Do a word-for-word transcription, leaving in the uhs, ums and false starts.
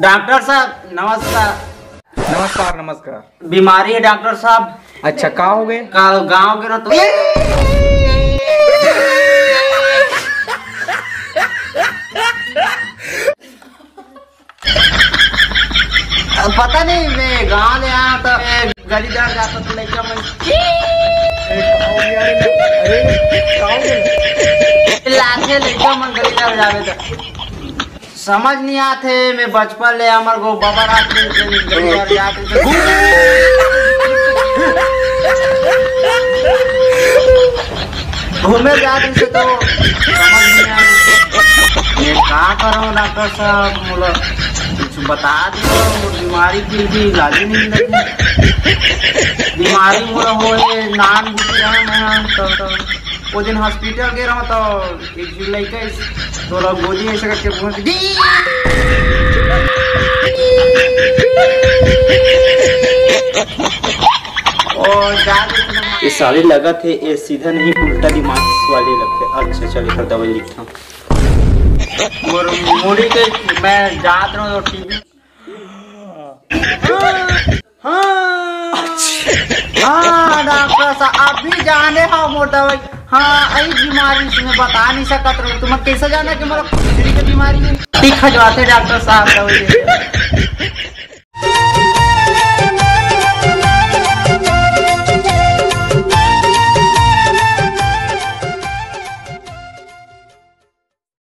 Doctor साहब, नमस्कार। नमस्कार, नमस्कार। बीमारी है डॉक्टर साहब। अच्छा, का हो गए? का-, गाँव के ना तो पता नहीं, मैं गाँव ले आया तो मैं गली डहर जाता तो लइका मन लाथे, लइका मन गली डहर जावे तो समझ नहीं आते। मैं बचपन ले हमर गो बाबा रात में गली डहर जाते तो घूमे जाते से तो समझ नहीं आए। मैं का करूँ डॉक्टर साहब, मोला कुछ बता दो, मोर बीमारी के भी इलाज नहीं लगे। बीमारी मोला होए, नान बुद्धि रहे मैं, तो, तो वो दिन हॉस्पिटल गए रहो तो एक झिन लइका इस तोला गोदी ऐसे करके बोल दी। और जा ये साले लगत हे, ये सीधा नहीं, उल्टा दिमाग वाले लगथे। अच्छा, चल, एकर दवाई लिखता हूँ। मोर मुड़ी के मैं जात रहूं तो टीवी। हाँ, हाँ, हाँ, डॉक्टर साहब, आप भी जाने हो मोर दवाई। हाँ, यही बीमारी से मैं बता नहीं सकत रहूं। तुम्हें कैसे जाना कि मोर खुजली की बीमारी है? ठीक है, जो आते डॉक्टर साहब दवाई देते।